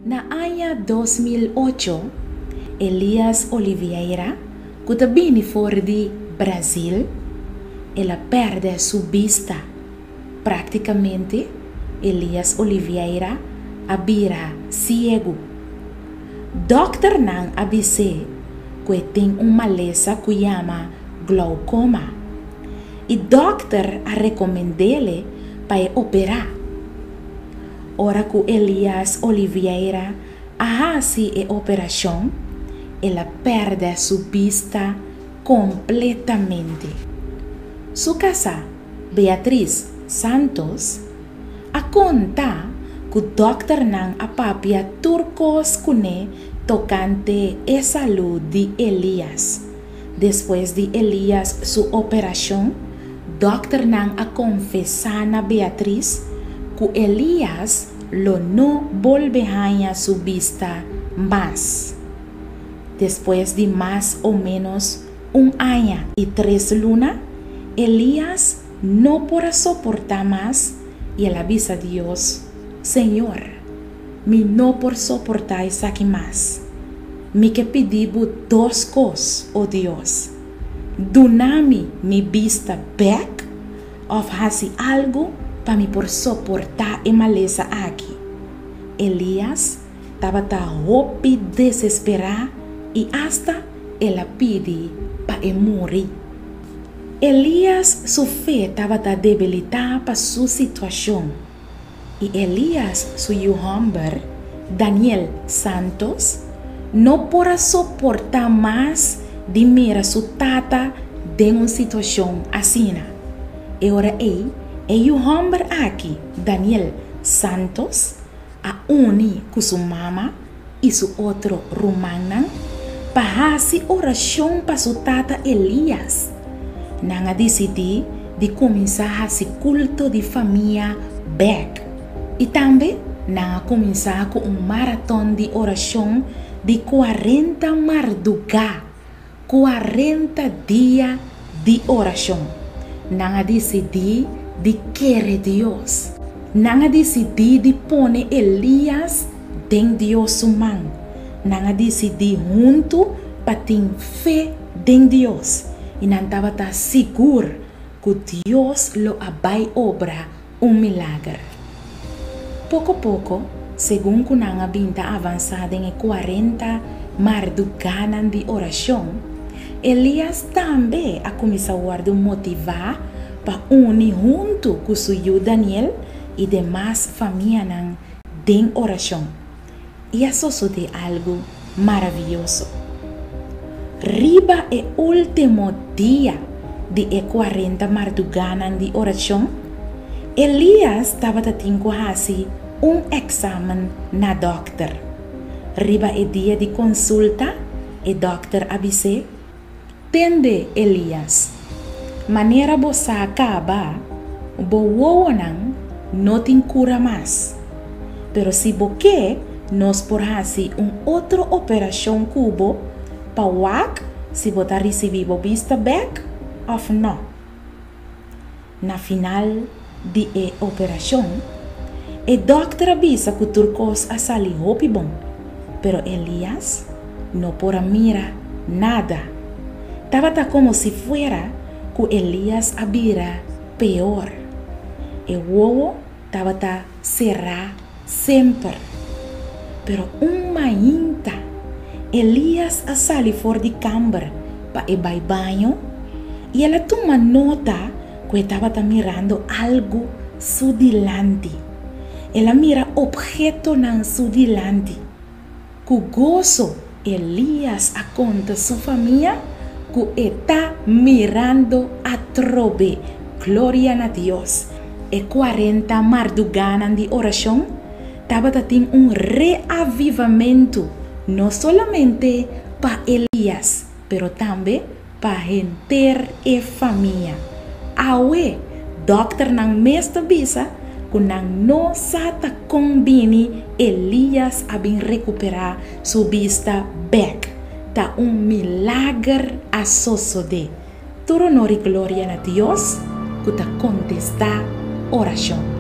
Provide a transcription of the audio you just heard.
Na aña 2008, Elias Oliveira, ku ta bini for di Brazil, el a pèrdè su bista. Práktikamente, Elias Oliveira a bira siegu. Dòkternan a bis'é ku e tin un malesa ku yama gloukoma i dòkter a rekomend'é pa e operá. Ora ku Elias Oliveira a hasi e operashon, el a pèrdè su bista kompletamente. Su kasá, Beatriz Santos, a konta ku dòkternan a papia tur kos kuné tokante e salú di Elias. Despues di Elias su operashon, dòkternan a konfesá na Beatriz ku Elias lo no bolbe haña su bista mas. Despues di mas o ménos un aña i tres luna, Elias no por a soportá mas i el a bisa Dios, Señor, mi no por soportá esaki mas. Mi ke pidi bo dos kos, o Dios, Duna mi mi bista bèk òf hasi algu pa mi por soportá e malesa aki. Elias tabata hopi desesperá i asta el a pidi pa e muri. Elias su fe tabata debilitá pa su situashon, i Elias su yu hòmber, Daniel Santos, no por a soportá mas di mira su tata den un situashon asina. E ora ei, e yu hòmber aki, Daniel Santos, a uni ku su mama i su otro rumannan pa hasi orashon pa su tata Elias. Nan a disidí di kuminsá hasi kulto di famia bèk i tambe nan a kuminsá ku un maraton di orashon di 40 mardugá. 40 dia di orashon. Nan a disidí di kere Dios. Nan a disidí di pone Elias den Dios su man. Nan a disidí huntu pa tin fe den Dios, i nan tabata sigur ku Dios lo a bai obra un milager. Poko poko, segun ku nan a bin ta avansá den e 40 mardugánan di orashon, Elias tambe a kuminsá wòrdu motivá pa uni huntu ku su yu Daniel i demas famianan den orashon. I a sosodé algu maravioso. Riba e último dia di e 40 mardugánan di orashon, Elias tabata tin ku hasi un èksamen na dòkter. Riba e dia di konsulta, e dòkter a bis'é, Tende, Elias, manera bo sa kaba, bo wowonan no tin kura mas. Pero si bo ke, nos por hasi un otro operashon ku bo pa wak si bo ta risibí bo bista bèk òf nò. Na final di e operashon, e dòkter a bisa ku tur kos a sali hopi bon, pero Elias no por a mira nada. Tabata komo si fuera ku Elias a bira peor. E wowo tabata será semper. Pero un mainta, Elias a sali for di kamber pa e bai baño i el a tuma nota ku e tabata mirando algu su dilanti. El a mira ophetonan su dilanti. Ku goso Elias a konta su famia ku e ta mirando atrobe. Gloria na Dios! E 40 mardugánan di orashon tabata tin un reavivamentu no solamente pa Elias, pero tambe pa henter e famia. Awe, dòkternan mes ta bisa ku nan no sa ta kon bini Elias a bin rekuperá su bista bèk. Ta un milager a sosodé. Tur honor i gloria na Dios ku ta kontestá orashon.